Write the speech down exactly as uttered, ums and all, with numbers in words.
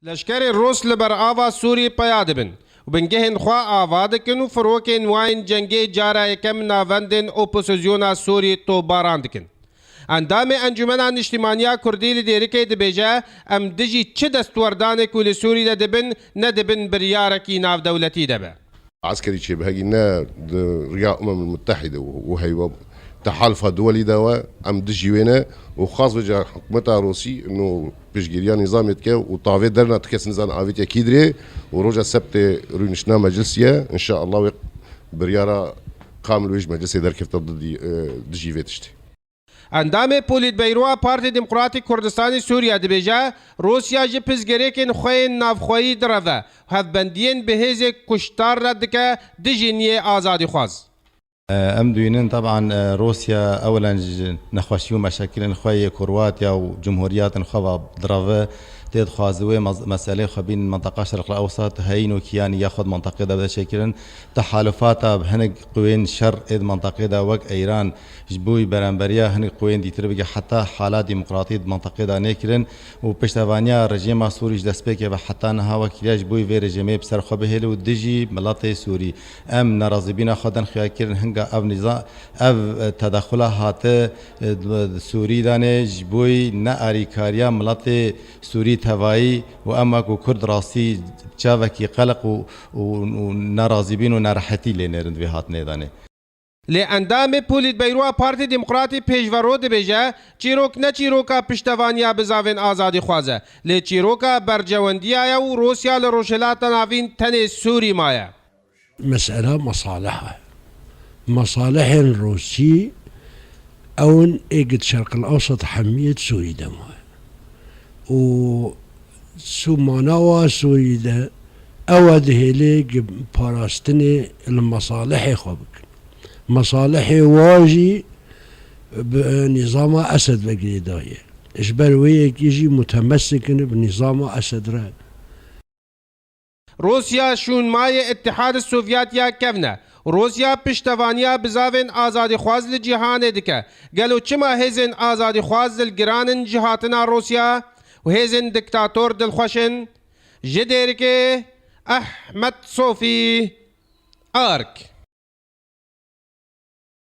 Leşkerên Rûs li ber ava Sûrî peya dibin û bingehên xwe ava dikin û firokên wan ên cengê cara yekem navendên opozisyona Sûrî topbaran dikin. Endamê Encûmena Niştîmaniya Kurdî li Dêrikê dibêje, em dijî çi destwerdanê ku li Sûrî de dibin, ne dibin biryarekî navdewletî de be. Eskerî çêbihegî ne di riya Umemul Muttehîde û, û heywa tehalfa duwelî de we, em dijî wê ne û xas vêca hikûmeta Rûsî ino piştgiriya nîzamê dike û tavê derna tu kes nizan avêtiye kî dirê û roja sebtê rûniştina meclisî ye. Înşeallah wê biryara kamil wê ji meclisê derkefta didî, e, dijî vê tiştê. Endamê Polîtbeyroa Partê Demokratîk Kurdistanê Sûriye dibêje, Rûsya ji pirsgirêkên xwe yên navxweyî direve, hevbendiyên bi hêzê kuştar red dike, dijî niyê azadîxwaz. Em dibînin, teban, Rûsya ewlen ji nexweşî û meşekilên xwe yê Kurwatiya û cumhuriyatên xwe ve direve, tê dixwaze wê mez-, meselê xwe bînin menteqa Şerqil Ewsat, heyîn û kiyanî ya xwe di menteqê de bide çêkirin. Tehalufata bi hinek quwên şer ê di menteqê de wek Îran, ji bo beremberiya hinek quwên dîtir bike, heta hala demokratî di menteqê de nêkirin û piştevaniya rejîma Sûrî ji destpêkê ve heta niha wekî ya ji bo vê rejîmê bi ser xwe bihêle û dijî miletê Sûrî. Em nerazîbîna xwe den xuyakirin hinga ev nîza-, ev, e, tedexula hate, e, di, di Sûrî de ne ji bo ne alîkariya miletê Sûrî tevayî û em wekû Kurd rastî çavekî qeleq û, û, û nerazîbîn û nerehetî lê nêrin di vê hatinê de ne. Lê endamê Polîtbeyroa Partê Demokratî Pêşvero dibêje, çîrok ne çîroka piştevaniya bizavên azadîxwaz e, lê çîroka berjewendiya ye û Rûsya li Rojhilata Navîn tenê Sûrî maye. Mesela mesalih e. Mesalihên Rûsî ew in ê gid Şerqil Ewsat hemiyê di Sûrî de maye. Û sumana wa Sûrî de ew e dihêlê gi parastinê li mesalihê xwe bikin. Mesalihê wa jî bi nîzama Esed ve girêdayî ye. Ji ber wê yekê jî mutemesik in bi nîzama Esed re. Rûsya şûnmayê Îtîhad Sovyet ya kevn e. Rûsya piştevaniya bizavên azadîxwaz li cîhanê dike. Gelo çima hêzên azadîxwaz dilgiran in ji hatina Rûsya û hêzên diktator dilxweş in? Ji Dêrikê, Ehmed Sofî, Ark.